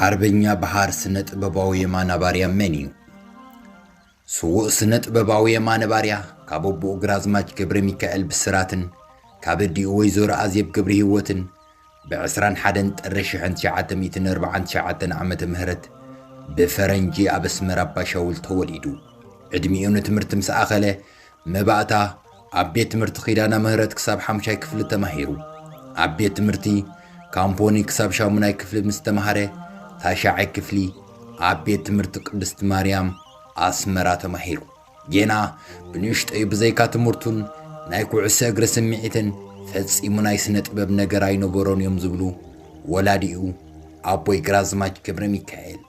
ኣርበኛ በሃር ስነ ጥበባዊ የማነ ባርያ መን እዩ? ስዉእ ስነ ጥበባዊ የማነ ባርያ ካብ ኣቦኡ ግራዝማች ገብረ ሚካኤል ብስራትን ካብ ኣዲኡ ወይዘሮ ኣዜብ ገብረ ህይወትን ብ ዕስራን ሓደን ጥሪ ሽሕን ትሽዓተ ሚእትን ኣርባዓን ትሽዓተን ዓመተ ምህረት ብፈረንጂ ኣብ ኣስመራ ኣባሻውል ተወሊዱ። ዕድሚኡ ንትምህርቲ ምስ ኣኸለ መባእታ ኣብ ቤት ትምህርቲ ኪዳነ ምህረት ክሳብ ሓምሻይ ክፍሊ ተማሂሩ። ኣብ ቤት ትምህርቲ ካምፖኒ ክሳብ ሻሙናይ ክፍሊ ምስ ተማሃረ ታሽዓይ ክፍሊ ኣብ ቤት ትምህርቲ ቅድስቲ ማርያም ኣስመራ ተማሂሩ። ጌና ብንእሽቶዩ ብዘይካ ትምህርቱን ናይ ኩዕሶ እግሪ ስምዒትን ፈጺሙ ናይ ስነ ጥበብ ነገር ኣይነበሮን እዮም ዝብሉ ወላዲኡ ኣቦይ ግራዝማች ገብረ ሚካኤል።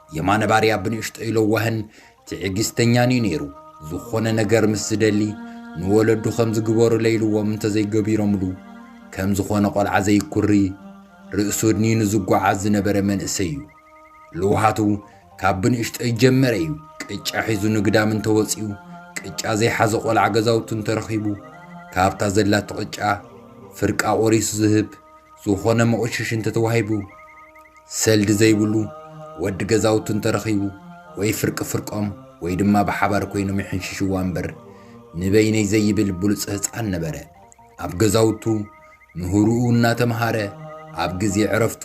የማነ ባርያ ብንእሽቶዩ ለዋህን ትዕግስተኛን እዩ ነይሩ። ዝኾነ ነገር ምስ ዝደሊ ንወለዱ ከም ዝግበሩለይ ኢልዎም እንተዘይገቢሮምሉ ከም ዝኾነ ቆልዓ ዘይኩሪ ርእሱ ኣድንዩ ዝጓዓዝ ዝነበረ መንእሰይ እዩ። ልውሃቱ ካብ ብንእሽቶ ይጀመረ እዩ። ቅጫ ሒዙ ንግዳም እንተወፂኡ ቅጫ ዘይሓዘ ቆልዓ ገዛውቱ እንተረኺቡ ካብታ ዘላቶ ቅጫ ፍርቃ ቆሪሱ ዝህብ፣ ዝኾነ መቑሽሽ እንተተዋሂቡ ሰልዲ ዘይብሉ ወዲ ገዛውቱ እንተረኺቡ ወይ ፍርቂ ፍርቆም ወይ ድማ ብሓባር ኮይኖም ይሕንሽሽዋ እምበር ንበይነይ ዘይብል ብሉፅ ህፃን ነበረ። ኣብ ገዛውቱ ምህርኡ እናተምሃረ ኣብ ግዜ ዕረፍቱ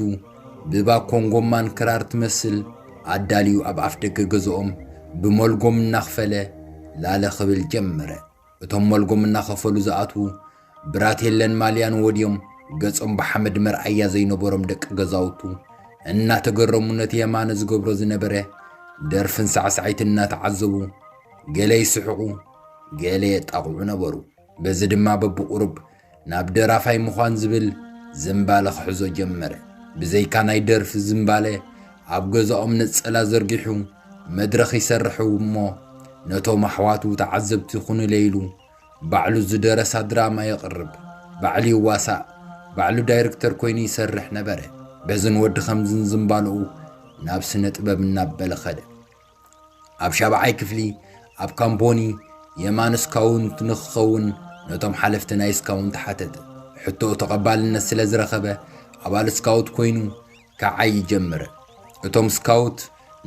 ብባኮን ጎማን ክራር ትመስል ኣዳልዩ ኣብ ኣፍ ደገ ገዝኦም ብመልጎም እናኽፈለ ላለ ክብል ጀመረ። እቶም መልጎም እናኸፈሉ ዝኣትዉ ብራቴለን ማልያን ወድዮም ገጾም ብሓመድ መርኣያ ዘይነበሮም ደቂ ገዛውቱ እናተገረሙ ነቲ የማነ ዝገብሮ ዝነበረ ደርፍን ሳዕሳዒትን እናተዓዘቡ ገለ ይስሕቑ ገለ የጣቕዑ ነበሩ። በዚ ድማ በብቑሩብ ናብ ደራፋይ ምዃን ዝብል ዝምባለ ክሕዞ ጀመረ። ብዘይካ ናይ ደርፊ ዝምባለ ኣብ ገዛኦም ነጸላ ዘርጊሑ መድረኽ ይሰርሕ እሞ ነቶም ኣሕዋቱ ተዓዘብቲ ኩኑለይ ኢሉ ባዕሉ ዝደረሳ ድራማ የቕርብ፣ ባዕሉ ይዋሳእ፣ ባዕሉ ዳይሬክተር ኮይኑ ይሰርሕ ነበረ። በዝን ወዲ ከምዝን ዝምባልኡ ናብ ስነ ጥበብ እናበለ ኸደ። ኣብ ሻብዓይ ክፍሊ ኣብ ካምፖኒ የማን ስካውንት ንክኸውን ነቶም ሓለፍቲ ናይ ስካውንት ሓተተ። ሕቶኡ ተቐባልነት ስለ ዝረኸበ ኣባል ስካውት ኮይኑ ክዓዪ ጀመረ። እቶም ስካውት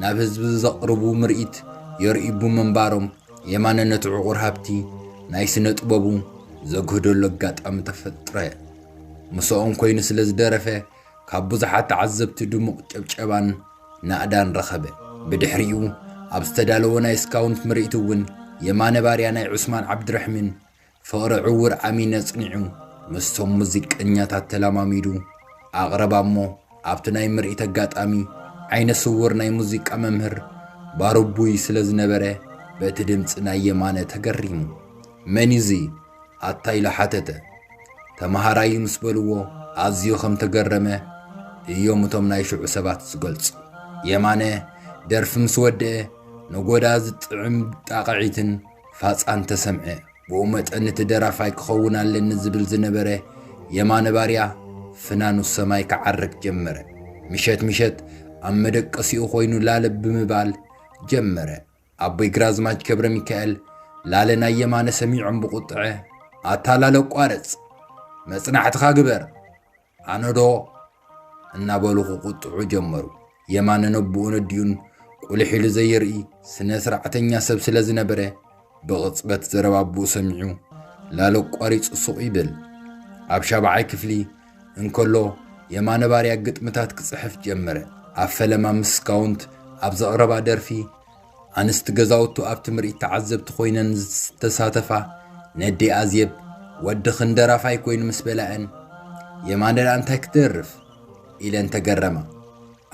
ናብ ህዝቢ ዘቕርቡ ምርኢት የርእዩ ብምንባሮም የማነ ነቲ ዕቑር ሃብቲ ናይ ስነ ጥበቡ ዘግህደሉ ኣጋጣሚ ተፈጥረ። ምስኦም ኮይኑ ስለ ዝደረፈ ካብ ብዙሓት ተዓዘብቲ ድሙቕ ጨብጨባን ናእዳን ረኸበ። ብድሕሪኡ ኣብ ዝተዳለወ ናይ ስካውንት ምርኢት እውን የማነ ባርያ ናይ ዑስማን ዓብድረሕሚን ፍቕሪ ዕውር ኣሚን ኣጽኒዑ ምስቶም ሙዚቀኛታት ተላማሚዱ ኣቕረባ እሞ ኣብቲ ናይ ምርኢት ኣጋጣሚ ዓይነ ስውር ናይ ሙዚቃ መምህር ባሩቡይ ስለ ዝነበረ በቲ ድምፂ ናይ የማነ ተገሪሙ። መን እዩ እዚ ኣታ ኢሉ ሓተተ። ተመሃራዩ ምስ በልዎ ኣዝዩ ከም ተገረመ እዮም እቶም ናይ ሽዑ ሰባት ዝገልጹ። የማነ ደርፊ ምስ ወድአ ነጎዳ ዝጥዕም ጣቕዒትን ፋጻን ተሰምዐ። ብኡ መጠን እቲ ደራፋይ ክኸውን ኣለኒ ዝብል ዝነበረ የማነ ባርያ ፍናኑ ሰማይ ክዓርግ ጀመረ። ምሸት ምሸት ኣብ መደቀሲኡ ኮይኑ ላለ ብምባል ጀመረ። ኣቦይ ግራዝማች ገብረ ሚካኤል ላለ ናይ የማነ ሰሚዖም ብቁጥዐ ኣታ ላለ ኣቋርጽ መጽናዕትኻ ግበር ኣነዶ እናበሉ ክቁጥዑ ጀመሩ። የማነ ነብኡን ኣዲኡን ቁልሕ ኢሉ ዘይርኢ ስነ ስርዓተኛ ሰብ ስለ ዝነበረ ብቕጽበት ዘረባ ኣቦኡ ሰሚዑ ላለ ኣቋሪጹ ሱቕ ይብል። ኣብ ሻብዓይ ክፍሊ እንከሎ የማነ ባርያ ግጥምታት ክጽሕፍ ጀመረ። ኣብ ፈለማ ምስ ስካውንት ኣብ ዘቕረባ ደርፊ ኣንስቲ ገዛውቱ ኣብቲ ምርኢት ተዓዘብቲ ኮይነን ዝተሳተፋ ነዴ ኣዜብ ወድኽን ደራፋይ ኮይኑ ምስ በላአን የማነ ደኣ እንታይ ክደርፍ ኢለን ተገረማ።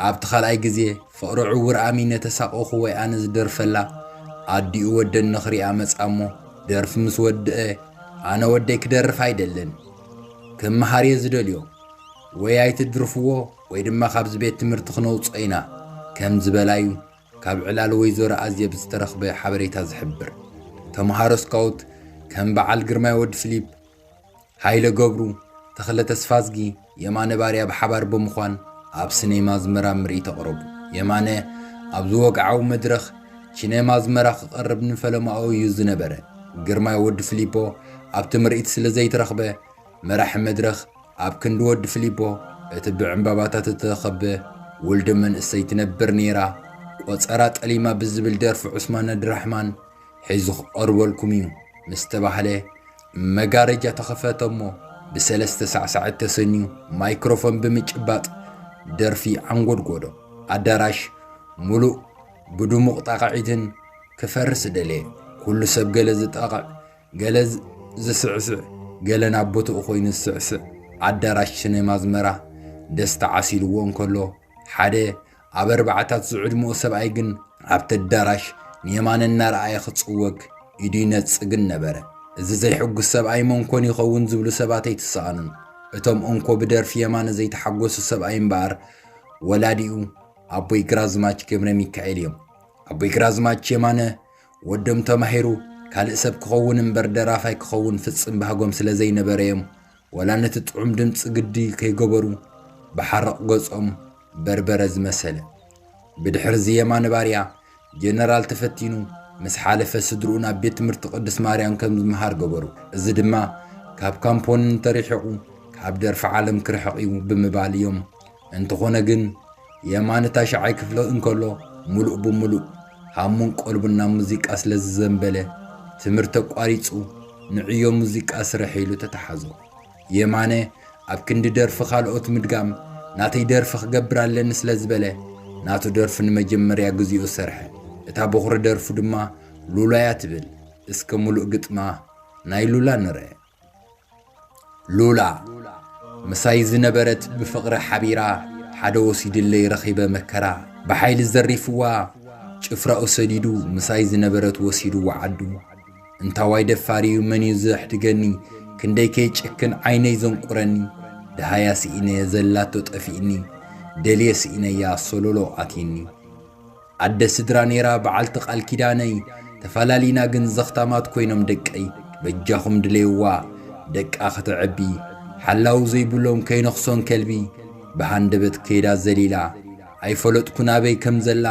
ኣብቲ ካልኣይ ግዜ ፍቕሪ ዕውር ኣሚነ ተሳቐኹ ወይ ኣነ ዝደርፈላ ኣዲኡ ወደን ንኽሪኣ መጻ እሞ ደርፊ ምስ ወድአ ኣነ ወደይ ክደርፍ ኣይደልን ክመሃር እየ ዝደልዮ ወይ ኣይትድርፍዎ ወይ ድማ ካብዚ ቤት ትምህርቲ ክነውፅኦ ኢና ከም ዝበላዩ ካብ ዕላል ወይዘሮ ኣዜብ ዝተረኽበ ሓበሬታ ዝሕብር። ተምሃሮ ስካውት ከም በዓል ግርማይ ወዲ ፊሊፕ፣ ሃይለ ገብሩ፣ ተኽለ ተስፋዝጊ፣ የማነ ባርያ ብሓባር ብምዃን ኣብ ሲኔማ ኣዝመራ ምርኢት ኣቕረቡ። የማነ ኣብዚ ወግዓዊ መድረኽ ሲኔማ ኣዝመራ ክቐርብ ንፈለማኡ እዩ ዝነበረ። ግርማይ ወዲ ፊሊፖ ኣብቲ ምርኢት ስለ ዘይተረኽበ መራሒ መድረኽ ኣብ ክንዲ ወዲ ፊሊፖ እቲ ብዕምባባታት እተኸበ ወልደ መንእሰይ ትነብር ነይራ። ቆጸራ ጠሊማ ብዝብል ደርፊ ዑስማን ኣድራሕማን ሒዙ ክቐርበልኩም እዩ ምስ ተባህለ፣ መጋረጃ ተኸፈተ እሞ፣ ብሰለስተ ሳዕሳዕት ተሰንዩ ማይክሮፎን ብምጭባጥ ደርፊ ኣንጎድጎዶ። ኣዳራሽ ሙሉእ ብድሙቕ ጣቕዒትን ክፈርስ ደለየ። ኩሉ ሰብ ገለ ዝጣቕዕ፣ ገለ ዝ-፣ ዝስዕስዕ፣ ገለ ናብ ቦትኡ ኮይኑ ዝስዕስዕ። ኣዳራሽ ሲኔማ ኣዝመራ ደስታ ዓሲልዎ እንከሎ፣ ሓደ ኣብ ኣርባዓታት ዝዕድመኡ ሰብኣይ ግን ኣብቲ ኣዳራሽ ንየማነ እናረኣየ ክጽወግ ኢዱ ይነጽግን ነበረ። እዚ ዘይሕጉስ ሰብኣይ መን ኮን ይኸውን ዝብሉ ሰባት ኣይተሳእኑን። እቶም እንኮ ብደርፊ የማነ ዘይተሓጎሱ ሰብኣይ እምበኣር ወላዲኡ ኣቦይ ግራዝማች ገብረ ሚካኤል እዮም። ኣቦይ ግራዝማች የማነ ወዶም ተማሂሩ ካልእ ሰብ ክኸውን እምበር ደራፋይ ክኸውን ፍጽም ባህጎም ስለ ዘይነበረ እዮም። ወላ ነቲ ጥዑም ድምጺ ግዲ ከይገበሩ ብሓረቕ ገጾም በርበረ ዝመሰለ። ብድሕሪ እዚ የማነ ባርያ ጀነራል ተፈቲኑ ምስ ሓለፈ ስድርኡ ናብ ቤት ትምህርቲ ቅድስት ማርያም ከም ዝመሃር ገበሩ። እዚ ድማ ካብ ካምፖንን ተሪሒቑ ካብ ደርፊ ዓለም ክርሕቕ እዩ ብምባል እዮም። እንተኾነ ግን የማነ ታሽዓይ ክፍሊ እንከሎ ሙሉእ ብሙሉእ ሃሙን ቀልቡን ናብ ሙዚቃ ስለ ዝዘንበለ ትምህርቲ ኣቋሪጹ ንዕዮ ሙዚቃ ስርሕ ኢሉ ተተሓዞ። የማነ ኣብ ክንዲ ደርፊ ካልኦት ምድጋም ናተይ ደርፊ ክገብር ኣለኒ ስለ ዝበለ ናቱ ደርፊ ንመጀመርያ ግዚኡ ሰርሐ። እታ በኹሪ ደርፉ ድማ ሉላያ ትብል። እስከ ሙሉእ ግጥማ ናይ ሉላ ንርአ። ሉላ ምሳይ ዝነበረት ብፍቕሪ ሓቢራ ሓደ ወሲድለይ ረኺበ መከራ ብሓይሊ ዘሪፍዋ ጭፍራኡ ሰዲዱ ምሳይ ዝነበረት ወሲድዋ ዓዱ እንታዋይ ደፋር እዩ መን እዩ ዘሕድገኒ ክንደይ ከይጨክን ዓይነይ ዘንቁረኒ ደሃያ ስኢነ ዘላቶ ጠፊእኒ ደልየ ስኢነያ ሶሎሎ ኣትይኒ ኣደ ስድራ ነይራ በዓልቲ ቃል ኪዳነይ ተፈላሊና ግን ዘኽታማት ኮይኖም ደቀይ በጃኹም ድለይዋ ደቃ ከተዕቢ ሓላው ዘይብሎም ከይነኽሶን ከልቢ ብሃንደበት ከይዳ ዘሊላ ኣይፈለጥኩን ኣበይ ከም ዘላ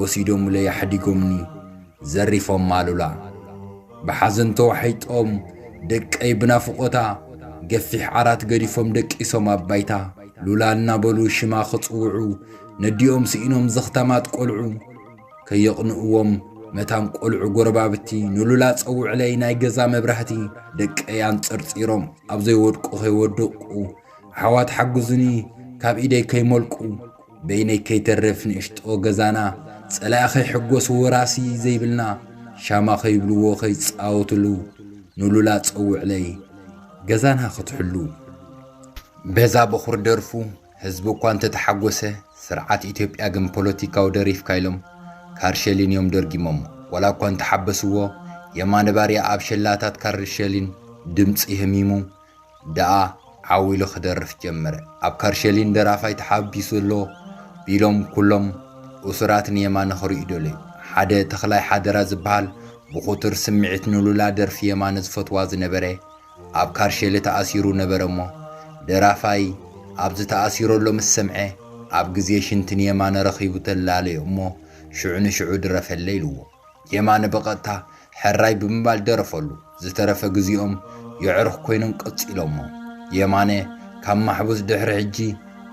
ወሲዶምለይ ኣሕዲጎምኒ ዘሪፎም ኣሉላ ብሓዘን ተዋሒጦም ደቀይ ብናፍቖታ ገፊሕ ዓራት ገዲፎም ደቂሶም ኣብ ባይታ ሉላ እናበሉ ሽማ ክጽውዑ ነዲኦም ስኢኖም ዘኽታማት ቆልዑ ከየቕንእዎም መታን ቆልዑ ጎረባብቲ ንሉላ ጸውዕለይ ናይ ገዛ መብራህቲ ደቀይ ኣንጸርጺሮም ኣብ ዘይወድቁ ከይወድቁ ኣሕዋት ሓግዙኒ ካብ ኢደይ ከይመልቁ በይነይ ከይተርፍ ንእሽጦ ገዛና ጸላኢ ከይሕጎስ ወራሲ ዘይብልና ሻማ ከይብልዎ ከይጻወትሉ ንሉላ ጸውዕለይ ገዛና ክትሕሉ በዛ በኹር ደርፉ ህዝቢ እኳ እንተተሓጎሰ ስርዓት ኢትዮጵያ ግን ፖለቲካዊ ደሪፍካ ኢሎም ካርሸሊን እዮም ደርጊሞሞ ዋላ እኳ እንተሓበስዎ የማነ ባርያ ኣብ ሸላታት ካርሸሊን ድምፂ ህሚሙ ደኣ ዓው ኢሉ ክደርፍ ጀመረ። ኣብ ካርሸሊን ደራፋይ ተሓቢሱ ኣሎ ቢሎም ኩሎም እሱራት ንየማነ ክርእዩ ደለዩ። ሓደ ተኽላይ ሓደራ ዝበሃል ብኹቱር ስምዒት ንሉላ ደርፊ የማነ ዝፈትዋ ዝነበረ ኣብ ካርሸሊ ተኣሲሩ ነበረ እሞ ደራፋይ ኣብዚ ተኣሲሩ ኣሎ ምስ ሰምዐ ኣብ ግዜ ሽንቲ ንየማነ ረኺቡ ተላለዮ እሞ ሽዑ ንሽዑ ድረፈለ ኢልዎ። የማነ ብቐጥታ ሕራይ ብምባል ደረፈሉ። ዝተረፈ ግዜኦም የዕሩኽ ኮይኖም ቀጺሎሞ። የማነ ካብ ማሕቡስ ድሕሪ ሕጂ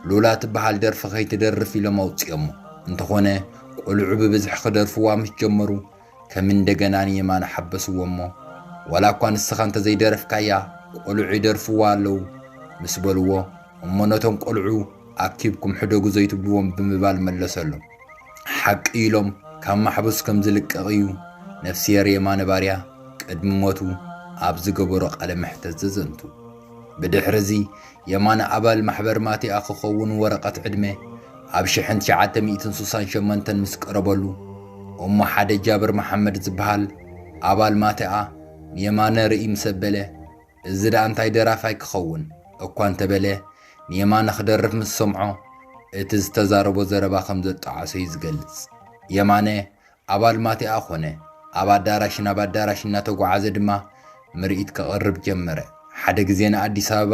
ሉላ ትበሃል ደርፊ ከይትደርፍ ኢሎም ኣውጺኦሞ። እንተኾነ ቆልዑ ብብዝሒ ክደርፍዋ ምስ ጀመሩ ከም እንደገና ንየማነ ሓበስዎ እሞ ዋላ እኳ ንስኻ እንተዘይደረፍካያ ቆልዑ ይደርፍዋ ኣለዉ ምስ በልዎ እሞ ነቶም ቆልዑ ኣኪብኩም ሕደጉ ዘይትብልዎም ብምባል መለሰሎም። ሓቂ ኢሎም ካብ ማሕቡስ ከም ዝልቀቕ እዩ ነፍስሄር የማነ ባርያ ቅድሚ ሞቱ ኣብ ዝገበሮ ቃለ መሕተት ዘዘንቱ። ብድሕሪ እዚ የማነ ኣባል ማሕበር ማቲኣ ክኸውን ወረቐት ዕድመ ኣብ ሽሕን ትሽዓተ ሚእትን ስሳን ሸሞንተን ምስ ቀረበሉ እሞ ሓደ ጃብር መሓመድ ዝበሃል ኣባል ማቲኣ ንየማነ ርኢ ምስ ኣበለ እዚ ደኣ እንታይ ደራፋይ ክኸውን እኳ እንተበለ ንየማነ ክደርፍ ምስ ሰምዖ እቲ ዝተዛረቦ ዘረባ ከም ዘጣዓሶ እዩ ዝገልጽ። የማነ ኣባል ማቲኣ ኾነ። ኣብ ኣዳራሽ ናብ ኣዳራሽ እናተጓዓዘ ድማ ምርኢት ከቕርብ ጀመረ። ሓደ ግዜ ንኣዲስ ኣበባ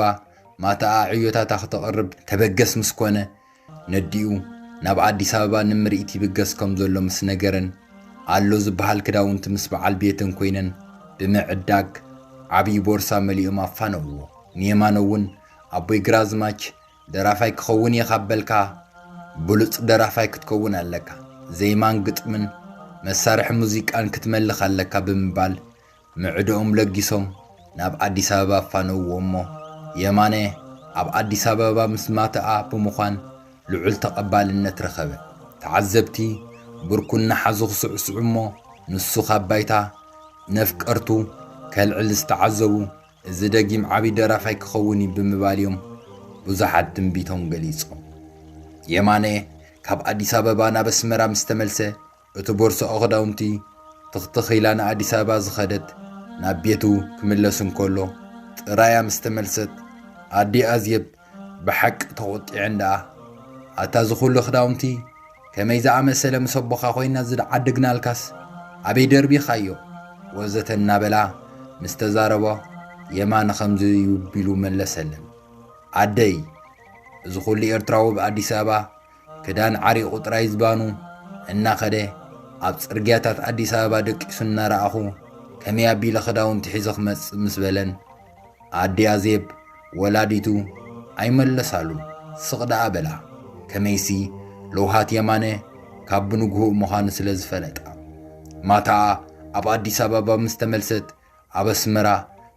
ማቲኣ ዕዮታታ ክተቕርብ ተበገስ ምስ ኮነ ነዲኡ ናብ ኣዲስ ኣበባ ንምርኢት ይብገስ ከም ዘሎ ምስ ነገረን ኣሎ ዝበሃል ክዳውንቲ ምስ በዓል ቤተን ኮይነን ብምዕዳግ ዓብዪ ቦርሳ መሊኦም ኣፋነውዎ። ንየማነ እውን ኣቦይ ግራዝማች ደራፋይ ክኸውን እየ ካብ በልካ ብሉጽ ደራፋይ ክትከውን ኣለካ፣ ዜማን ግጥምን መሳርሒ ሙዚቃን ክትመልኽ ኣለካ ብምባል ምዕድኦም ለጊሶም ናብ ኣዲስ ኣበባ ኣፋነውዎ እሞ የማነ ኣብ ኣዲስ ኣበባ ምስ ማተኣ ብምዃን ልዑል ተቐባልነት ረኸበ። ተዓዘብቲ ብርኩ እናሓዙ ክስዕስዑ እሞ ንሱ ካብ ባይታ ነፍቀርቱ ከልዕል ዝተዓዘቡ እዚ ደጊም ዓቢ ደራፋይ ክኸውን እዩ ብምባል እዮም ብዙሓት ትንቢቶም ገሊጾም። የማነ ካብ ኣዲስ ኣበባ ናብ ኣስመራ ምስ ተመልሰ እቲ ቦርሳኦ ክዳውንቲ ትኽትኽ ኢላ ንኣዲስ ኣበባ ዝኸደት ናብ ቤቱ ክምለስ እንከሎ ጥራያ ምስ ተመልሰት ኣዲ ኣዝየብ ብሓቂ ተቖጢዐን ደኣ ኣታ እዚ ኩሉ ክዳውንቲ ከመይ ዝኣመሰለ ምስ ኣቦኻ ኮይና ዝዓደግናልካስ ኣበይ ደርቢኻዮ ወዘተ እናበላ ምስ ተዛረቦ የማነ ከምዚ እዩ ቢሉ መለሰለን። ኣደይ እዚ ኩሉ ኤርትራዊ ብኣዲስ ኣበባ ክዳን ዓሪቑ ጥራይ ዝባኑ እናኸደ ኣብ ጽርግያታት ኣዲስ ኣበባ ደቂሱ እናረኣኹ ከመይ ኣቢለ ክዳውንቲ ሒዘ ክመጽእ ምስ በለን ኣዲ ኣዜብ ወላዲቱ ኣይመለሳሉ ስቕ ደኣ በላ። ከመይሲ ለውሃት የማነ ካብ ብንግሁኡ ምዃኑ ስለ ዝፈለጣ ማታ ኣብ ኣዲስ ኣበባ ምስ ተመልሰት ኣብ ኣስመራ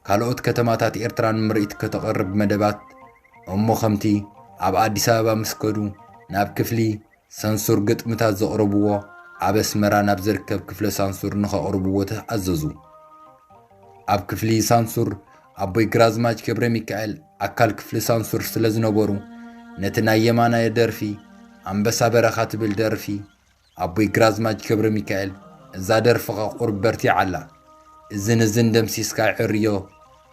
ካልኦት ከተማታት ኤርትራ ንምርኢት ከተቕርብ መደባት እሞ ከምቲ ኣብ ኣዲስ ኣበባ ምስ ከዱ ናብ ክፍሊ ሳንሱር ግጥምታት ዘቕረብዎ ኣብ ኣስመራ ናብ ዝርከብ ክፍለ ሳንሱር ንኸቕርብዎ ተኣዘዙ። ኣብ ክፍሊ ሳንሱር ኣቦይ ግራዝማች ገብረ ሚካኤል ኣካል ክፍሊ ሳንሱር ስለ ዝነበሩ ነቲ ናይ የማነ ደርፊ ኣንበሳ በረኻ ትብል ደርፊ ኣቦይ ግራዝማች ገብረ ሚካኤል እዛ ደርፍኻ ቁሩብ በርቲዓ ኣላ፣ እዝን እዝን ደምሲስካ ዕርዮ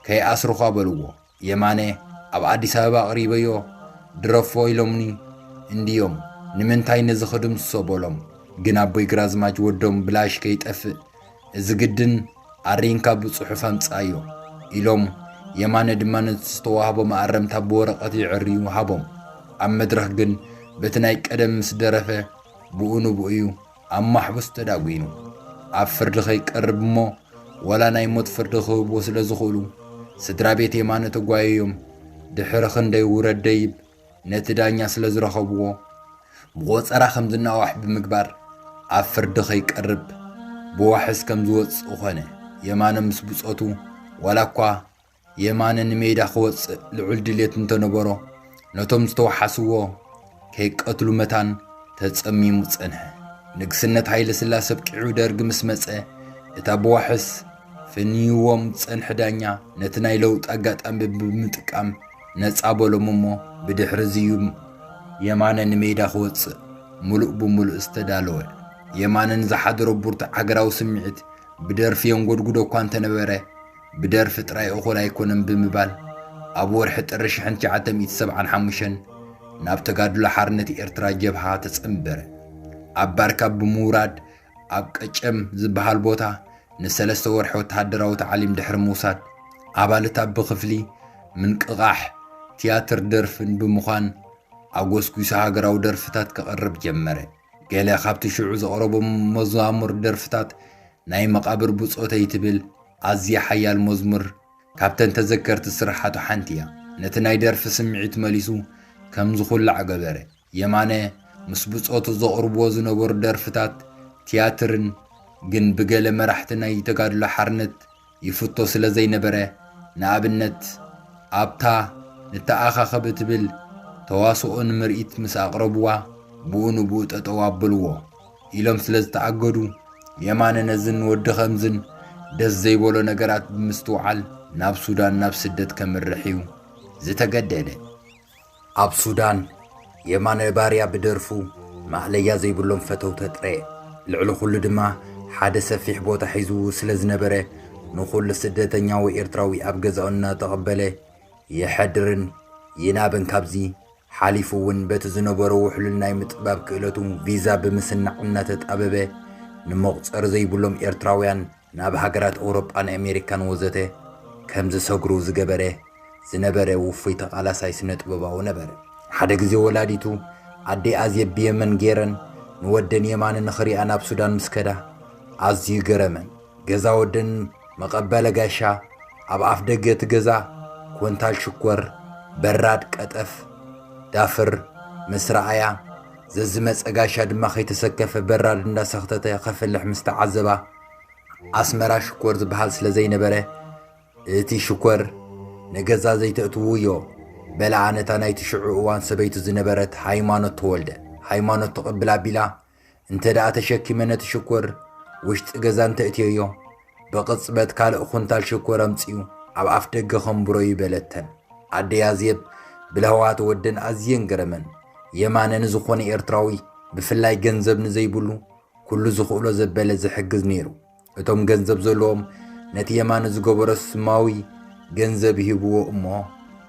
ከይኣስሩኻ በልዎ። የማነ ኣብ ኣዲስ ኣበባ ኣቕሪበዮ ድረፎ ኢሎምኒ እንድዮም ንምንታይ ነዚ ክድምስሶ በሎም። ግን ኣቦይ ግራዝማች ወዶም ብላሽ ከይጠፍእ እዚ ግድን ኣሪንካ ብጽሑፍ ኣምጽኣዮ ኢሎም የማነ ድማ ነቲ ዝተዋህቦ መኣረምታ ብወረቐት ይዕርዩ ሃቦም። ኣብ መድረኽ ግን በቲ ናይ ቀደም ምስ ደረፈ ብኡ ንብኡ እዩ ኣብ ማሕቡስ ተዳጒኑ። ኣብ ፍርዲ ከይቀርብ እሞ ዋላ ናይ ሞት ፍርዲ ክህብዎ ስለ ዝኽእሉ ስድራ ቤት የማነ ተጓየዮም ድሕሪ ክንደይ ውረድ ደይብ ነቲ ዳኛ ስለ ዝረኸብዎ ብቖጸራ ከም ዝናዋሕ ብምግባር ኣብ ፍርዲ ከይቀርብ ብዋሕስ ከም ዝወጽእ ኾነ። የማነ ምስ ብጾቱ ዋላ እኳ የማነ ንሜዳ ክወጽእ ልዑል ድሌት እንተነበሮ ነቶም ዝተወሓስዎ ከይቀትሉ መታን ተጸሚሙ ጸንሐ። ንግስነት ሃይለ ስላሰ ኣብቂዑ ደርግ ምስ መጸ እታ ብዋሕስ ፍንይዎም ዝጸንሐ ዳኛ ነቲ ናይ ለውጢ ኣጋጣሚ ብምጥቃም ነጻ በሎም እሞ ብድሕሪ እዚ እዩ የማነ ንሜዳ ክወጽእ ምሉእ ብምሉእ ዝተዳለወ። የማነ ንዝሓደሮ ብርቱዕ ሃገራዊ ስምዒት ብደርፊ የንጎድጉዶ እኳ እንተነበረ ብደርፊ ጥራይ እኹል ኣይኮነን ብምባል ኣብ ወርሒ ጥሪ ሽሕን ትሽዓተ ሚእቲ ሰብዓን ሓሙሽተን ናብ ተጋድሎ ሓርነት ኤርትራ ጀብሃ ተጸንበረ። ኣብ ባርካ ብምውራድ ኣብ ቀጨም ዝበሃል ቦታ ንሰለስተ ወርሒ ወተሃደራዊ ታዕሊም ድሕሪ ምውሳድ ኣባል እታ ብክፍሊ ምንቅቓሕ ትያትር ደርፍን ብምዃን ኣጎስጒሱ ሃገራዊ ደርፍታት ከቕርብ ጀመረ። ገለ ካብቲ ሽዑ ዘቕረቦም መዛሙር ደርፍታት ናይ መቓብር ብጾተይ ትብል ኣዝያ ሓያል መዝሙር ካብተን ተዘከርቲ ስርሓቱ ሓንቲ እያ። ነቲ ናይ ደርፊ ስምዒት መሊሱ ከም ዝኹላዕ ገበረ። የማነ ምስ ብጾቱ ዘቕርብዎ ዝነበሩ ደርፍታት ትያትርን ግን ብገለ መራሕቲ ናይ ተጋድሎ ሓርነት ይፍቶ ስለ ዘይነበረ ንኣብነት ኣብታ ንተኣኻኸብ እትብል ተዋስኦ ንምርኢት ምስ ኣቕረብዋ ብኡ ንብኡ ጠጠው ኣብልዎ ኢሎም ስለ ዝተኣገዱ የማነ ነዝን ወዲ ኸምዝን ደስ ዘይበሎ ነገራት ብምስትውዓል ናብ ሱዳን ናብ ስደት ከምርሕ እዩ ዝተገደደ። ኣብ ሱዳን የማነ ባርያ ብደርፉ ማእለያ ዘይብሎም ፈተውቲ ኣጥረየ። ልዕሊ ኩሉ ድማ ሓደ ሰፊሕ ቦታ ሒዙ ስለ ዝነበረ ንኹሉ ስደተኛ ወይ ኤርትራዊ ኣብ ገዛኡ እናተቐበለ የሐድርን ይናብን። ካብዚ ሓሊፉ እውን በቲ ዝነበሮ ውሕሉል ናይ ምጥባብ ክእለቱ ቪዛ ብምስናዕ እናተጣበበ ንመቑጸሪ ዘይብሎም ኤርትራውያን ናብ ሃገራት ኣውሮጳን ኣሜሪካን ወዘተ ከም ዝሰግሩ ዝገበረ ዝነበረ ውፉይ ተቓላሳይ ስነ ጥበባዊ ነበረ። ሓደ ግዜ ወላዲቱ ኣደይ ኣዜብ ብየመን ገይረን ንወደን የማነ ንኽሪኣ ናብ ሱዳን ምስ ከዳ ኣዝዩ ገረመን። ገዛ ወደን መቐበለ ጋሻ ኣብ ኣፍ ደገ እቲ ገዛ ኮንታል ሽኮር፣ በራድ ቀጠፍ፣ ዳፍር ምስ ረኣያ ዘዝመጸ ጋሻ ድማ ከይተሰከፈ በራድ እንዳሰኽተተ ከፍልሕ ምስ ተዓዘባ፣ ኣስመራ ሽኮር ዝበሃል ስለ ዘይነበረ፣ እቲ ሽኮር ንገዛ ዘይተእትውዮ በላዓ ነታ ናይቲ ሽዑ እዋን ሰበይቱ ዝነበረት ሃይማኖት ተወልደ። ሃይማኖት ትቕብል ኣቢላ፣ እንተ ደኣ ተሸኪመ ነቲ ሽኮር ውሽጢ ገዛ እንተእትየዮ፣ ብቕጽበት ካልእ ኩንታል ሽኮር ኣምጺኡ ኣብ ኣፍ ደገ ከንብሮ እዩ በለተን። ኣደይ ኣዜብ ብለህዋት ወደን ኣዝየን ገረመን። የማነ ንዝኾነ ኤርትራዊ፣ ብፍላይ ገንዘብ ንዘይብሉ፣ ኩሉ ዝኽእሎ ዘበለ ዝሕግዝ ነይሩ። እቶም ገንዘብ ዘለዎም ነቲ የማነ ዝገበሮ ስማዊ ገንዘብ ይህብዎ እሞ፣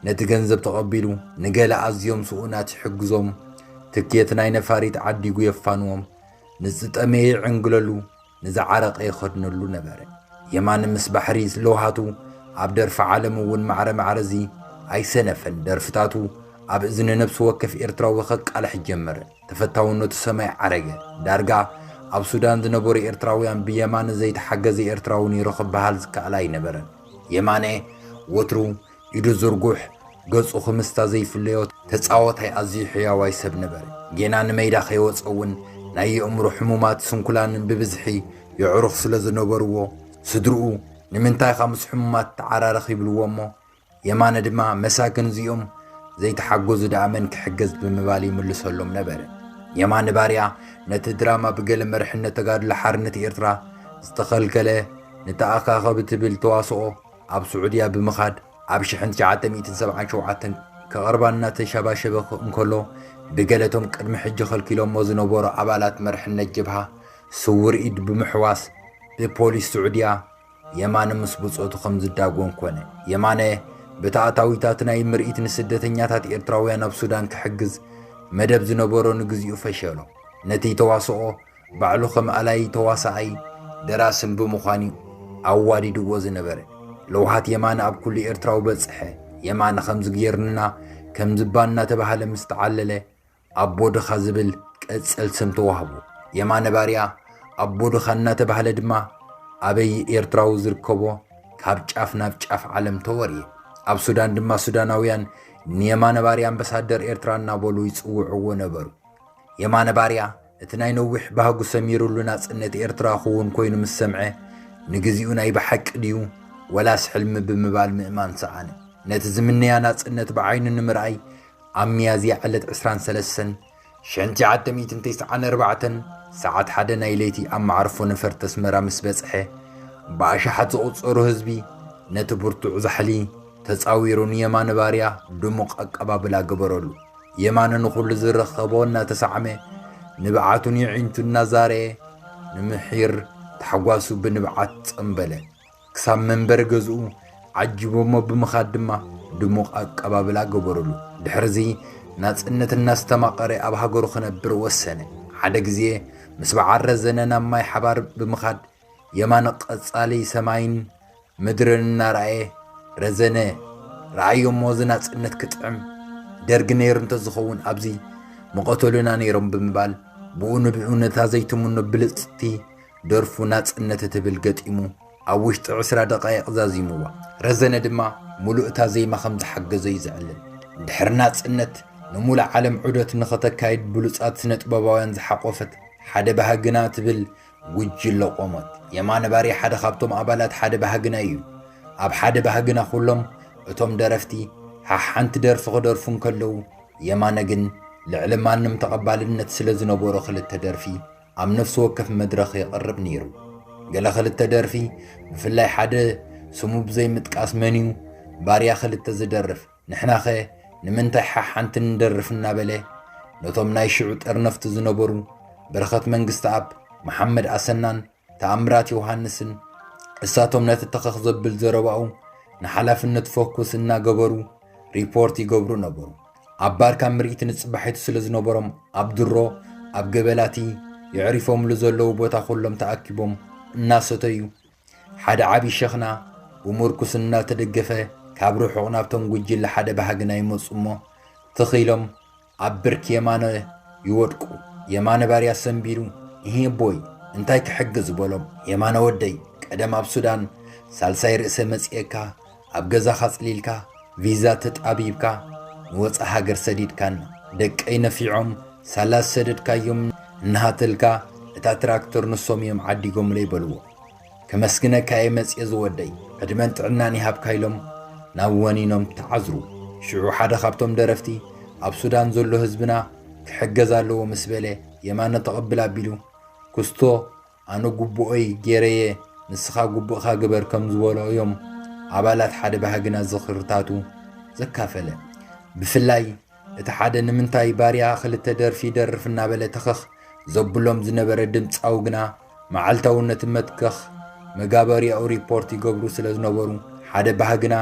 ነቲ ገንዘብ ተቐቢሉ ንገለ ኣዝዮም ስኡናት ይሕግዞም፣ ትኬት ናይ ነፋሪት ዓዲጉ የፋንዎም፣ ንዝጠመየ ይዕንግለሉ፣ ንዝዓረቐ ይኸድነሉ ነበረ። የማነ ምስ ባሕሪ ለውሃቱ ኣብ ደርፊ ዓለም እውን ማዕረ ማዕረዚ ኣይሰነፈን። ደርፍታቱ ኣብ እዝኒ ነብሲ ወከፍ ኤርትራዊ ከቃልሕ ጀመረ። ተፈታውነቱ ሰማይ ዓረገ። ዳርጋ ኣብ ሱዳን ዝነበሩ ኤርትራውያን ብየማነ ዘይተሓገዘ ኤርትራዊ ነይሩ ክበሃል ዝከኣል ኣይነበረን። የማነ ወትሩ ኢዱ ዝርጉሕ፣ ገጹ ክምስታ ዘይፍለዮ ተጻዋታይ ኣዝዩ ሕያዋይ ሰብ ነበረ። ጌና ንመይዳ ከይወጸ እውን ናይ የእምሮ ሕሙማት ስንኩላንን ብብዝሒ የዕሩኽ ስለ ዝነበርዎ፣ ስድርኡ "ንምንታይ ኢኻ ምስ ሕሙማት ትዓራረኽ?" ይብልዎ እሞ፣ የማነ ድማ "መሳኪን እዚኦም ዘይተሓገዙ ደኣ መን ክሕገዝ?" ብምባል ይምልሰሎም ነበረ። የማነ ባርያ ነቲ ድራማ ብገለ መርሕነት ተጋድሎ ሓርነት ኤርትራ ዝተኸልከለ ንተኣኻኸብ ትብል ተዋስኦ ኣብ ስዑድያ ብምኻድ ኣብ ሽሕን ትሽዓተ ሚእትን ሰብዓን ሸውዓተን ከቕርባ እናተሸባሸበ እንከሎ፣ ብገለቶም ቅድሚ ሕጂ ከልኪሎሞ ዝነበሩ ኣባላት መርሕነት ጀብሃ ስውር ኢድ ብምሕዋስ ብፖሊስ ስዑድያ የማነ ምስ ብጾቱ ከም ዝዳጎን ኮነ። የማነ ብቲ ኣታዊታት ናይ ምርኢት ንስደተኛታት ኤርትራውያን ኣብ ሱዳን ክሕግዝ መደብ ዝነበሮ ንግዚኡ ፈሸሎ። ነቲ ተዋስኦ ባዕሉ ከም ኣላይ ተዋሳኣይ ደራስን ብምዃን እዩ ኣዋዲድዎ ዝነበረ። ለውሃት የማነ ኣብ ኩሉ ኤርትራዊ በጽሐ። የማነ ከምዚ ገይርንና ከምዚ እባ እናተባህለ ምስ ተዓለለ ኣቦ ድኻ ዝብል ቅጽል ስም ተዋህቦ። የማነ ባርያ ኣቦ ድኻ እናተባህለ ድማ ኣበይ ኤርትራዊ ዝርከቦ ካብ ጫፍ ናብ ጫፍ ዓለም ተወርየ። ኣብ ሱዳን ድማ ሱዳናውያን ንየማነ ባርያ ኣምባሳደር ኤርትራ እናበሉ ይጽውዕዎ ነበሩ። የማነ ባርያ እቲ ናይ ነዊሕ ባህጉ ሰሚሩሉ ናጽነት ኤርትራ ክውን ኮይኑ ምስ ሰምዐ፣ ንግዚኡ ናይ ብሓቂ ድዩ ወላስ ሕልሚ ብምባል ምእማን ሰኣነ። ነቲ ዝምነያ ናጽነት ብዓይኑ ንምርኣይ ኣብ ሚያዝያ ዕለት ዕስራን ሰለስተን ሽሕን ትሽዓተ ሚእትን ተስዓን ኣርባዕተን ሰዓት ሓደ ናይ ለይቲ ኣብ መዓርፎ ነፈርቲ ኣስመራ ምስ በጽሐ፣ ብኣሽሓት ዝቑጸሩ ህዝቢ ነቲ ብርቱዕ ዛሕሊ ተጻዊሩ ንየማነ ባርያ ድሙቕ ኣቀባብላ ገበረሉ። የማነ ንኹሉ ዝረኸቦ እናተሳዕመ፣ ንብዓቱን የዒንቱ እናዛረየ፣ ንምሒር ታሕጓሱ ብንብዓት ጸምበለ። ክሳብ መንበሪ ገዝኡ ዓጂቦሞ ብምኻድ ድማ ድሙቕ ኣቀባብላ ገበሩሉ። ድሕርዚ ናጽነት እናስተማቐረ ኣብ ሃገሩ ክነብር ወሰነ። ሓደ ግዜ ምስ በዓል ረዘነ ናብ ማይ ሓባር ብምኻድ የማነ ቀጻሊ ሰማይን ምድርን እናረኣየ፣ "ረዘነ፣ ረኣዮ እሞ እዚ ናጽነት ክጥዕም፣ ደርጊ ነይሩ እንተዝኸውን ኣብዚ ምቐተሉና ነይሮም" ብምባል ብኡ ንብኡ ነታ ዘይትምኖ ብልጽቲ ደርፉ ናጽነት እትብል ገጢሙ ኣብ ውሽጢ ዕስራ ደቃይቕ ዛዚምዋ። ረዘነ ድማ ምሉእ እታ ዜማ ከም ዝሓገዞ እዩ ዘዕልል። ድሕሪ ናጽነት ንምሉእ ዓለም ዑደት ንኸተካይድ ብሉጻት ስነ-ጥበባውያን ዝሓቖፈት ሓደ ባህግና ትብል ጉጅለ ቆመት። የማነ ባርያ ሓደ ካብቶም ኣባላት ሓደ ባህግና እዩ። ኣብ ሓደ ባህግና ኩሎም እቶም ደረፍቲ ሓሓንቲ ደርፊ ክደርፉ እንከለዉ፣ የማነ ግን ልዕሊ ማንም ተቐባልነት ስለ ዝነበሮ ክልተ ደርፊ ኣብ ነፍሲ ወከፍ መድረኽ የቕርብ ነይሩ። ገለ ክልተ ደርፊ፣ ብፍላይ ሓደ ስሙ ብዘይምጥቃስ መን እዩ ባርያ ክልተ ዝደርፍ፣ ንሕናኸ ንምንታይ ሓሓንቲ ንደርፍ እናበለ ነቶም ናይ ሽዑ ጠርነፍቲ ዝነበሩ በረኸት መንግስተኣብ፣ መሓመድ ኣሰናን ተኣምራት ዮሃንስን፣ እሳቶም ነቲ ተኸኽ ዘብል ዘረባኡ ንሓላፍነት ፎኩስ እናገበሩ ሪፖርት ይገብሩ ነበሩ። ኣብ ባርካ ምርኢት ንጽባሒቱ ስለ ዝነበሮም፣ ኣብ ድሮ ኣብ ገበላቲ የዕሪፎምሉ ዘለዉ ቦታ ኩሎም ተኣኪቦም እናሰተዩ፣ ሓደ ዓቢ ሸኽና ብሙርኩስ እናተደገፈ ካብ ርሑቕ ናብቶም ጉጅለ ሓደ ባህግና ይመጹ እሞ፣ ትኽ ኢሎም ኣብ ብርኪ የማነ ይወድቁ። የማነ ባርያ ሰንቢዱ፣ "እሂ ኣቦይ፣ እንታይ ክሕግዝ?" በሎም። "የማነ ወደይ፣ ቀደም ኣብ ሱዳን ሳልሳይ ርእሰ መጺኤካ፣ ኣብ ገዛኻ ጽሊልካ፣ ቪዛ ተጣቢብካ፣ ንወጻኢ ሃገር ሰዲድካና። ደቀይ ነፊዖም፣ ሳላ ዝሰደድካዮም እንሃተልካ እታ ትራክተር ንሶም እዮም ዓዲጎምለይ በልዎ። ከመስግነካ እየ መጽየ ዝወደይ፣ ዕድመን ጥዕናን ይሃብካ ኢሎም ናብ ወኒኖም ተዓዝሩ። ሽዑ ሓደ ካብቶም ደረፍቲ ኣብ ሱዳን ዘሎ ህዝብና ክሕገዝ ኣለዎ ምስ በለ የማነ ተቐብል ኣቢሉ ኩስቶ ኣነ ጉቡኦይ ገይረየ ንስኻ ጉቡእኻ ግበር ከም ዝበሎ እዮም ኣባላት ሓደ ባህግና ዝኽርታቱ ዘካፈለ። ብፍላይ እቲ ሓደ ንምንታይ ባርያ ክልተ ደርፊ ይደርፍ እናበለ ተኸኽ ዘብሎም ዝነበረ ድምፃዊ ግና መዓልታዊ ነቲ መትከኽ መጋበሪያኡ ሪፖርት ይገብሩ ስለ ዝነበሩ ሓደ ባህግና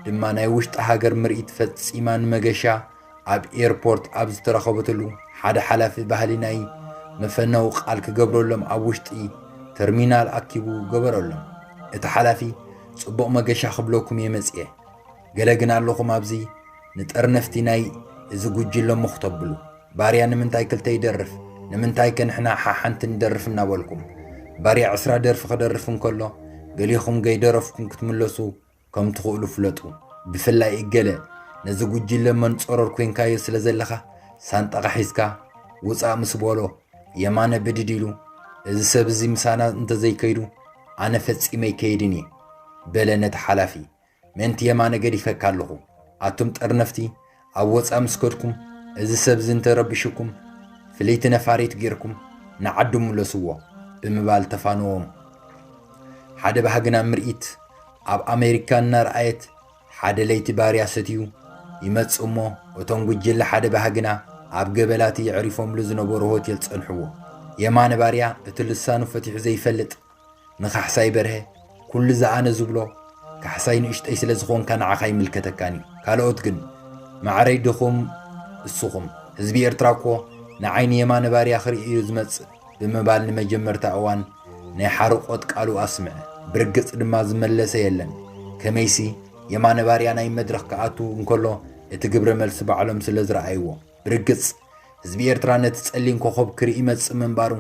ድማ ናይ ውሽጢ ሃገር ምርኢት ፈፂማ ንመገሻ ኣብ ኤርፖርት ኣብ ዝተረኸበትሉ ሓደ ሓላፊ ባህሊ ናይ መፈነዊ ቃል ክገብረሎም ኣብ ውሽጢ ተርሚናል ኣኪቡ ገበረሎም። እቲ ሓላፊ ጽቡቕ መገሻ ክብለኩም እየ መጽየ። ገለ ግን ኣለኹም ኣብዚ ንጠርነፍቲ ናይ እዚ ጉጅለ እሞ ክተብሉ። ባርያ ንምንታይ ክልተ ይደርፍ? ንምንታይ ከ ንሕና ሓሓንቲ ንደርፍ እናበልኩም? ባርያ ዕስራ ደርፊ ክደርፍ እንከሎ ገሊኹም ገይደረፍኩም ክትምለሱ ከም ትኽእሉ ፍለጡ። ብፍላይ እገለ ነዚ ጉጅለ መንጸሮር ኮይንካዮ ስለ ዘለኻ ሳንጣኻ ሒዝካ ውጻእ ምስ በሎ የማነ ብድድ ኢሉ እዚ ሰብ እዚ ምሳና እንተዘይከይዱ ኣነ ፈጺመ ኣይከይድን እየ በለ ነቲ ሓላፊ። ምእንቲ የማነ ገዲፈካ ኣለኹ። ኣቱም ጠርነፍቲ ኣብ ወጻእ ምስ ከድኩም እዚ ሰብ እዚ እንተረቢሽኩም ፍልይቲ ነፋሪት ጌርኩም ንዓዱ ምለስዎ ብምባል ተፋነዎም። ሓደ ባህግና ምርኢት ኣብ ኣሜሪካ እናረኣየት ሓደ ለይቲ ባርያ ሰትዩ ይመጽእ እሞ እቶም ጉጅለ ሓደ ባህግና ኣብ ገበላቲ የዕሪፎምሉ ዝነበሩ ሆቴል ጸንሕዎ። የማነ ባርያ እቲ ልሳኑ ፈቲሑ ዘይፈልጥ ንካሕሳይ በርሀ ኩሉ ዝኣነ ዝብሎ ካሕሳይ ንእሽጠይ ስለ ዝኾንካ ንዓኻ ይምልከተካን እዩ። ካልኦት ግን ማዕረይ ድኹም እስኹም። ህዝቢ ኤርትራ እኮ ንዓይ ንየማነ ባርያ ክርኢ እዩ ዝመጽእ ብምባል ንመጀመርታ እዋን ናይ ሓርቆት ቃሉ ኣስምዐ። ብርግጽ ድማ ዝመለሰ የለን። ከመይሲ የማነ ባርያ ናይ መድረኽ ክኣቱ እንከሎ እቲ ግብረ መልሲ ባዕሎም ስለ ዝረኣይዎ። ብርግጽ ህዝቢ ኤርትራ ነቲ ጸሊም ኮኾብ ክርኢ ይመጽእ ምንባሩ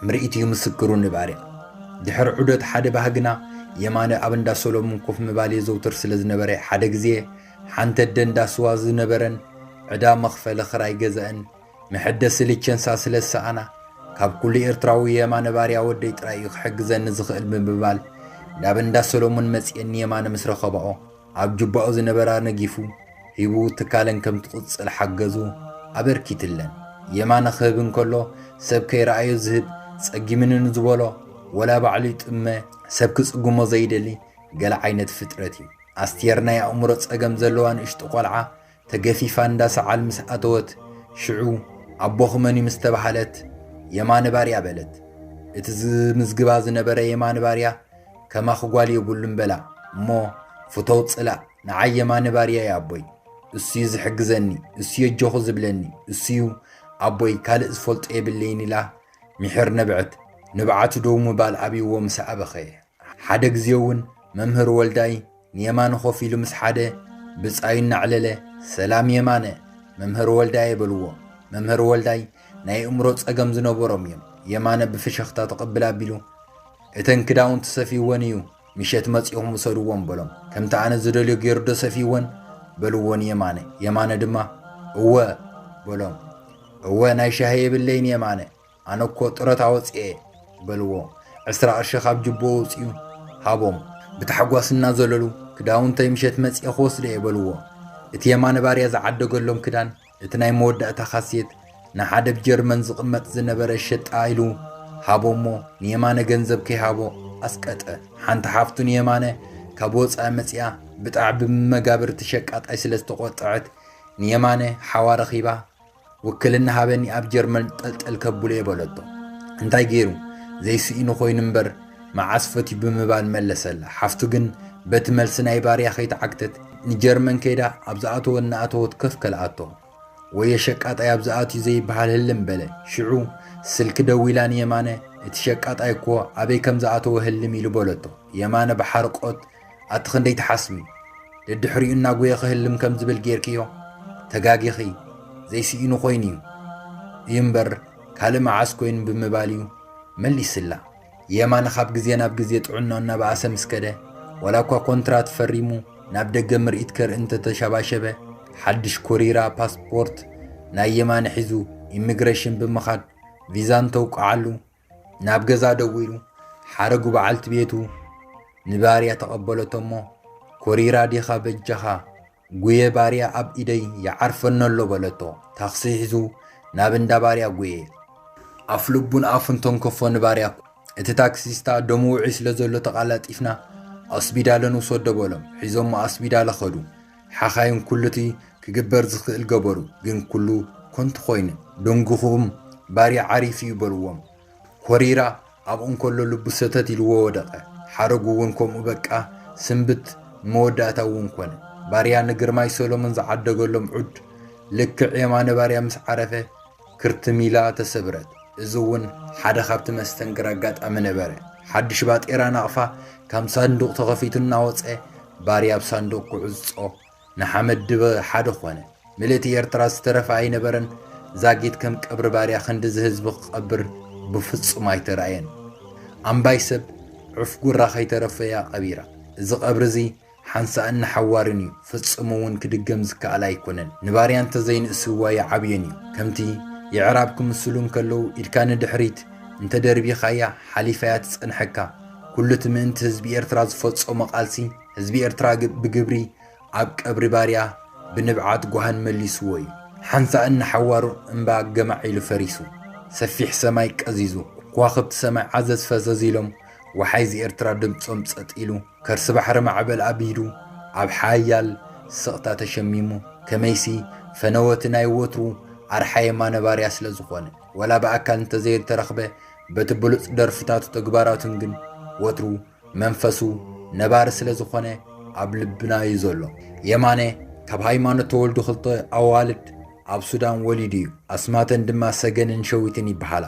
ምርኢት እዩ ምስክሩ ንባርያ። ድሕሪ ዑደት ሓደ ባህግና የማነ ኣብ እንዳ ሰሎሞን ኮፍ ምባል የዘውትር ስለ ዝነበረ ሓደ ግዜ ሓንቲ ኣደ እንዳ ስዋ ዝነበረን ዕዳ መኽፈሊ ክራይ ገዛእን መሐደሲ ልቸንሳ ስለ ዝሰኣና ካብ ኩሉ ኤርትራዊ የማነ ባርያ ወደይ ጥራይ እዩ ክሕግዘኒ ዝኽእል ብምባል ናብ እንዳ ሰሎሞን መጽኤ ንየማነ ምስ ረኸባኦ ኣብ ጁባኡ ዝነበራ ነጊፉ ሂቡ ትካለን ከም ትቕጽል ሓገዙ ኣበርኪትለን። የማነ ክህብ እንከሎ ሰብ ከይረኣዮ ዝህብ ጸጊምኒ ንዝበሎ ወላ ባዕሉ ይጥመ ሰብ ክጽግሞ ዘይደሊ ገለ ዓይነት ፍጥረት እዩ። ኣስቴር ናይ ኣእምሮ ጸገም ዘለዋ ንእሽቶ ቆልዓ ተገፊፋ እንዳ ሰዓል ምስ ኣተወት ሽዑ ኣቦኺ መን እዩ ምስ ተባሃለት የማነ ባርያ በለት። እቲ ዝምዝግባ ዝነበረ የማነ ባርያ ከማኺ ጓል የብሉን በላ እሞ ፍተው ጽላእ ንዓይ የማነ ባርያ እዩ ኣቦይ። እሱ እዩ ዝሕግዘኒ፣ እሱ እዩ ኣጆኺ ዝብለኒ፣ እሱ እዩ ኣቦይ ካልእ ዝፈልጦ የብለይን ኢላ ምሒር ነብዐት። ንብዓቱ ደው ምባል ኣብይዎ ምስ ኣበኸየ። ሓደ ግዜ እውን መምህር ወልዳይ ንየማነ ኮፍ ኢሉ ምስ ሓደ ብጻዩ እናዕለለ ሰላም የማነ መምህር ወልዳይ በልዎ። መምህር ወልዳይ ናይ ኣእምሮ ጸገም ዝነበሮም እዮም። የማነ ብፍሽኽታ ተቐብል ኣቢሉ እተን ክዳውንቲ ሰፊወን እዩ ምሸት መጺኹም ውሰድዎም በሎም። ከምቲ ኣነ ዝደልዮ ገይሩ ዶ ሰፊወን በልዎ ንየማነ። የማነ ድማ እወ በሎም። እወ ናይ ሻሂ የብለይን የማነ ኣነ እኮ ጥረታ ወጽኤ በልዎ። ዕስራ ቅርሺ ካብ ጅቦ ኣውጺኡ ሃቦም። ብታሕጓስ እናዘለሉ ክዳውንተይ ምሸት መጺኤ ክወስዶ እየ በልዎ። እቲ የማነ ባርያ ዝዓደገሎም ክዳን እቲ ናይ መወዳእታ ካሴት ንሓደ ብጀርመን ዝቕመጥ ዝነበረ ሸጣ ኢሉ ሃቦ እሞ ንየማነ ገንዘብ ከይሃቦ ኣስቀጠ። ሓንቲ ሓፍቱ ንየማነ ካብ ወጻኢ መጺኣ ብጣዕ ብመጋብርቲ ሸቃጣይ ስለ ዝተቖጠዐት ንየማነ ሓዋ ረኺባ ውክልና ሃበኒ ኣብ ጀርመን ጠልጠል ከብሎ እየ በለቶ። እንታይ ገይሩ ዘይስኢኑ ኮይኑ እምበር መዓስ ፈትዩ ብምባል መለሰላ። ሓፍቱ ግን በቲ መልሲ ናይ ባርያ ከይተዓግተት ንጀርመን ከይዳ ኣብ ዝኣተወ እናኣተወት ከፍ ከልኣቶ። ወየ ሸቃጣይ ኣብ ዝኣትዩ ዘይበሃል ህልም በለ። ሽዑ ስልኪ ደዊላ ንየማነ እቲ ሸቃጣይ እኮ ኣበይ ከም ዝኣተወ ህልም ኢሉ በለቶ። የማነ ብሓርቆት ኣቲ ክንደይ ትሓስሚ ደድሕሪኡ እናጎየ ክህልም ከም ዝብል ጌርክዮ ተጋጊኺ ዘይስኢኑ ኮይኑ እዩ እዩ እምበር ካልእ መዓስ ኮይኑ ብምባል እዩ መሊስላ። የማነ ካብ ግዜ ናብ ግዜ ጥዕናኡ እናበኣሰ ምስ ከደ ዋላ እኳ ኮንትራት ፈሪሙ ናብ ደገ ምርኢት ከርኢ እንተተሸባሸበ ሓድሽ ኮሪራ ፓስፖርት ናይ የማነ ሒዙ ኢሚግሬሽን ብምኻድ ቪዛ እንተውቅዓሉ ናብ ገዛ ደዊሉ ሓረጉ በዓልቲ ቤቱ ንባርያ ተቐበለቶ እሞ፣ ኮሪራ ዲኻ በጃኻ ጉየ ባርያ ኣብ ኢደይ ይዓርፈኒ ኣሎ በለቶ። ታክሲ ሒዙ ናብ እንዳ ባርያ ጉየ። ኣፍ ልቡን ኣፉን ተንከፎ ንባርያ። እቲ ታክሲስታ ደሙ ውዑይ ስለ ዘሎ ተቓላጢፍና ኣስቢዳለ ንውሰዶ በሎም። ሒዞሞ ኣስቢዳለ ኸዱ። ሓኻይም ኩሉቲ ክግበር ዝኽእል ገበሩ፣ ግን ኩሉ ኮንቱ ኮይኑ። ደንጉኹም ባርያ ዓሪፉ እዩ በልዎም። ኮሪራ ኣብኡ እንከሎ ልቡ ሰተት ኢልዎ ወደቐ። ሓረጉ እውን ከምኡ በቃ ስንብት መወዳእታ እውን ኮነ። ባርያ ንግርማይ ሰሎሞን ዝዓደገሎም ዑድ ልክዕ የማነ ባርያ ምስ ዓረፈ ክርትም ኢላ ተሰብረት። እዚ እውን ሓደ ካብቲ መስተንክር ኣጋጣሚ ነበረ። ሓድሽ ባጤራ ናቕፋ ካብ ሳንዱቕ ተኸፊቱ እናወፀ ባርያ ኣብ ሳንዱቕ ክዕጾ ንሓመድ ድበ ሓደ ኾነ። ምልእቲ ኤርትራ ዝተረፈ ኣይነበረን። ዛጊት ከም ቀብሪ ባርያ ክንድዚ ህዝቢ ክቐብር ብፍጹም ኣይተራእየን። ኣምባይ ሰብ ዑፍ ጉራ ከይተረፈ እያ ቀቢራ። እዚ ቀብሪ እዚ ሓንሳእን ንሓዋርን እዩ። ፍጹም እውን ክድገም ዝከኣል ኣይኮነን። ንባርያ እንተዘይንእስዋ ይዓብየን እዩ። ከምቲ የዕራብ ክምስሉ እንከለዉ ኢድካ ንድሕሪት እንተደርቢኻያ ሓሊፋያ ትጸንሐካ። ኩሉ እቲ ምእንቲ ህዝቢ ኤርትራ ዝፈጸሞ ቃልሲ ህዝቢ ኤርትራ ግ- ብግብሪ ኣብ ቀብሪ ባርያ ብንብዓት ጓህን መሊስዎ እዩ። ሓንሳእን ንሓዋሩ እምባ ገማዕ ኢሉ ፈሪሱ። ሰፊሕ ሰማይ ቀዚዙ። ከዋኽብቲ ሰማይ ዓዘዝ ፈዘዝ ኢሎም። ወሓይዚ ኤርትራ ድምጾም ጸጥ ኢሉ። ከርሲ ባሕሪ ማዕበል ኣቢዱ። ኣብ ሓያል ስቕታ ተሸሚሙ። ከመይሲ ፈነወቲ ናይ ወትሩ ኣርሓ የማነ ባርያ ስለ ዝኾነ። ወላ ብኣካል እንተዘይተረኽበ በቲ ብሉጽ ደርፍታቱ ተግባራቱን ግን ወትሩ መንፈሱ ነባሪ ስለ ዝኾነ ኣብ ልብና እዩ ዘሎ። የማነ ካብ ሃይማኖት ተወልዱ ክልተ ኣዋልድ ኣብ ሱዳን ወሊዱ እዩ። ኣስማተን ድማ ሰገንን ሸዊትን ይበሃላ።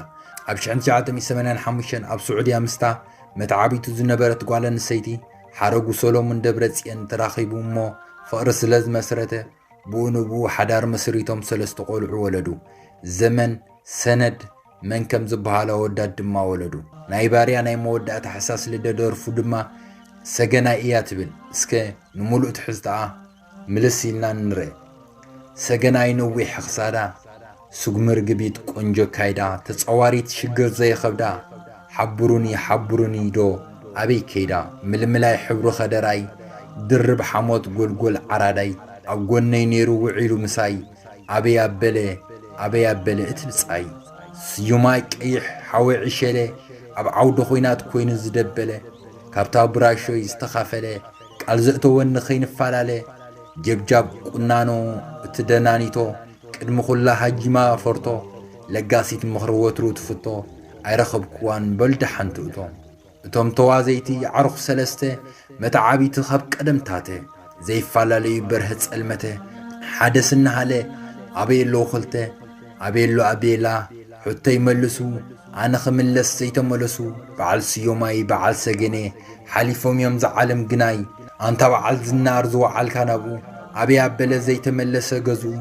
ኣብ ሽሕን ትሽዓተ ሚእትን ሰማንያን ሓሙሽተን ኣብ ስዑድያ ምስታ መተዓቢቱ ዝነበረት ጓል ኣንስተይቲ ሓረጉ ሰሎሙን ደብረጽዮን ተራኺቡ እሞ ፍቕሪ ስለ ዝመስረተ ብኡ ንብኡ ሓዳር መስሪቶም ሰለስተ ቆልዑ ወለዱ። ዘመን፣ ሰነድ፣ መን ከም ዝበሃሉ ኣወዳት ድማ ወለዱ። ናይ ባርያ ናይ መወዳእታ ሕሳስ ልደ ደርፉ ድማ ሰገናይ እያ ትብል። እስከ ንምሉእ ትሕዝትኣ ምልስ ኢልና ንርእ። ሰገናይ ነዊሕ ክሳዳ፣ ስጉሚ ርግቢት ቆንጆ ካይዳ፣ ተጻዋሪት ሽግር ዘይኸብዳ፣ ሓብሩኒ ሓብሩኒ ዶ ኣበይ ከይዳ፣ ምልምላይ ሕብሩ ከደራይ፣ ድርብ ሓሞት ጎልጎል ዓራዳይ፣ ኣብ ጎነይ ነይሩ ውዒሉ ምሳይ፣ ኣበይ ኣበለ ኣበይ ኣበለ እቲ ብጻይ። ስዩማይ ቀይሕ ሓወይ ዕሸለ፣ ኣብ ዓውደ ኹናት ኮይኑ ዝደበለ፣ ካብታ ብራሾይ ዝተኻፈለ፣ ቃል ዘእተወኒ ከይንፈላለ፣ ጀብጃብ ቁናኖ እቲ ደናኒቶ፣ ቅድሚ ኩላ ሃጂማ ፈርቶ፣ ለጋሲት ምኽሪ ወትሩ ትፍቶ፣ ኣይረኸብክዋን በል ደሓን ትእቶ። እቶም ተዋዘይቲ ዓርኹ ሰለስተ፣ መተዓቢቲ ካብ ቀደም ታተ፣ ዘይፈላለዩ በርሀ ጸልመተ፣ ሓደስ እናሃለ፣ ኣበይ ኣለዉ ክልተ፣ ኣበይ ኣሎ ኣቤላ፣ ሕቶይ መልሱ፣ ኣነ ክምለስ ዘይተመለሱ፣ በዓል ስዮማይ፣ በዓል ሰገነ፣ ሓሊፎም እዮም ዝዓለም ግናይ፣ ኣንታ በዓል ዝናር ዝወዓልካ ናብኡ፣ ኣበይ ኣበለ ዘይተመለሰ ገዝኡ፣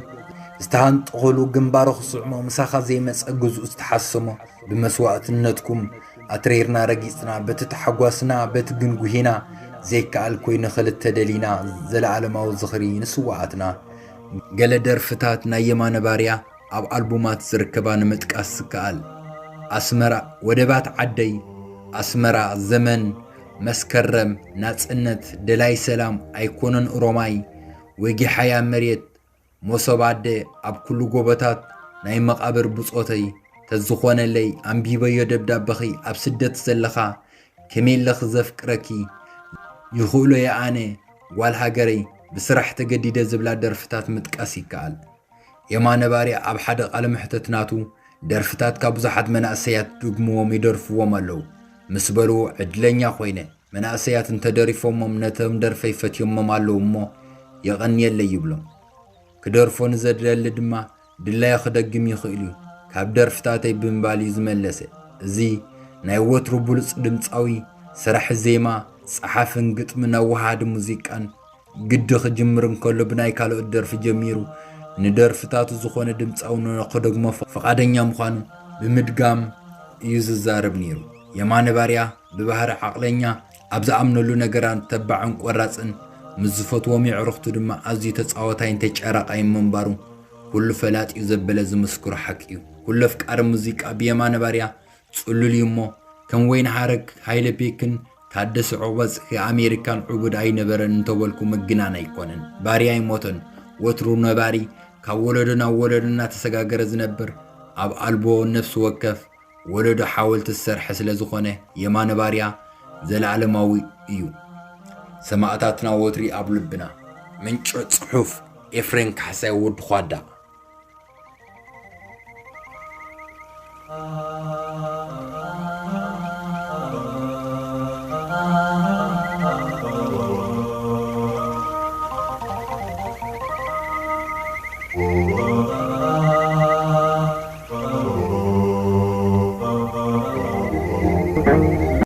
ዝተሃንጠኸሉ ግንባሩ ክስዕሞ፣ ምሳኻ ዘይመጸ ግዝኡ ዝተሓሰሞ፣ ብመስዋእትነትኩም ኣትሪርና ረጊጽና፣ በቲ ተሓጓስና፣ በቲ ግን ጉሂና፣ ዘይከኣል ኮይኑ ክልተ ደሊና፣ ዘለኣለማዊ ዝኽሪ ንስውኣትና። ገለ ደርፍታት ናይ የማነ ባርያ ኣብ ኣልቡማት ዝርከባ ንምጥቃስ ዝከኣል፣ ኣስመራ ወደባት ዓደይ፣ ኣስመራ ዘመን፣ መስከረም፣ ናጽነት፣ ደላይ ሰላም፣ ኣይኮነን ኦሮማይ፣ ወጊሓያ መሬት፣ መሶብ ኣደ፣ ኣብ ኩሉ ጎቦታት ናይ መቓብር ብጾተይ፣ ተዝኾነለይ ኣንቢበዮ ደብዳበኺ፣ ኣብ ስደት ዘለኻ ከመይ ኢለ ክዘፍቅረኪ፣ ይኽእሎ እየ ኣነ፣ ጓል ሃገረይ፣ ብስራሕ ተገዲደ ዝብላ ደርፍታት ምጥቃስ ይከኣል። የማነ ባርያ ኣብ ሓደ ቃለ መሕተት ናቱ፣ ደርፍታትካ ብዙሓት መናእሰያት ድግምዎም ይደርፍዎም ኣለዉ ምስ በልዎ ዕድለኛ ኮይነ። መናእሰያት እንተደሪፎሞም ነቶም ደርፈይ ፈትዮሞም ኣለዉ እሞ የቐንየለይ ይብሎም። ክደርፎ ንዘደሊ ድማ ድላዩ ክደግም ይኽእል እዩ፣ ካብ ደርፍታተይ ብምባል እዩ ዝመለሰ። እዚ ናይ ወትሩ ብሉጽ ድምጻዊ፣ ሰራሒ ዜማ፣ ጸሓፍን ግጥምን ኣወሃሃዲ ሙዚቃን ግዲ ክጅምር እንከሎ ብናይ ካልኦት ደርፊ ጀሚሩ ንደርፍታቱ ዝኾነ ድምጻዊ ንክደግሞ ፍቓደኛ ምዃኑ ብምድጋም እዩ ዝዛረብ ነይሩ። የማነ ባርያ ብባህሪ ዓቕለኛ፣ ኣብ ዝኣምነሉ ነገራት ተባዕን ቆራጽን፣ ምስ ዝፈትዎም የዕሩኽቱ ድማ ኣዝዩ ተጻዋታይን ተጫራቓይን ምንባሩ ኩሉ ፈላጥ እዩ ዘበለ ዝምስክሮ ሓቂ እዩ። ኩሉ ኣፍቃሪ ሙዚቃ ብየማነ ባርያ ጽሉል እዩ እሞ፣ ከም ወይን ሓረግ ሃይለ ፔክን ታደሰ ዑቕባጽ ኣሜሪካን ዕቡድ ኣይነበረን እንተበልኩ ምግናን ኣይኮነን። ባርያ ኣይሞተን። ወትሩ ነባሪ፣ ካብ ወለዶ ናብ ወለዶ እናተሰጋገረ ዝነብር፣ ኣብ ኣልቦ ነፍሲ ወከፍ ወለዶ ሓወልቲ ዝሰርሐ ስለ ዝኾነ፣ የማነ ባርያ ዘለኣለማዊ እዩ። ሰማእታትና ወትሪ ኣብ ልብና። ምንጪ ጽሑፍ፣ ኤፍሬም ካሕሳይ ወዲ ኳዳ።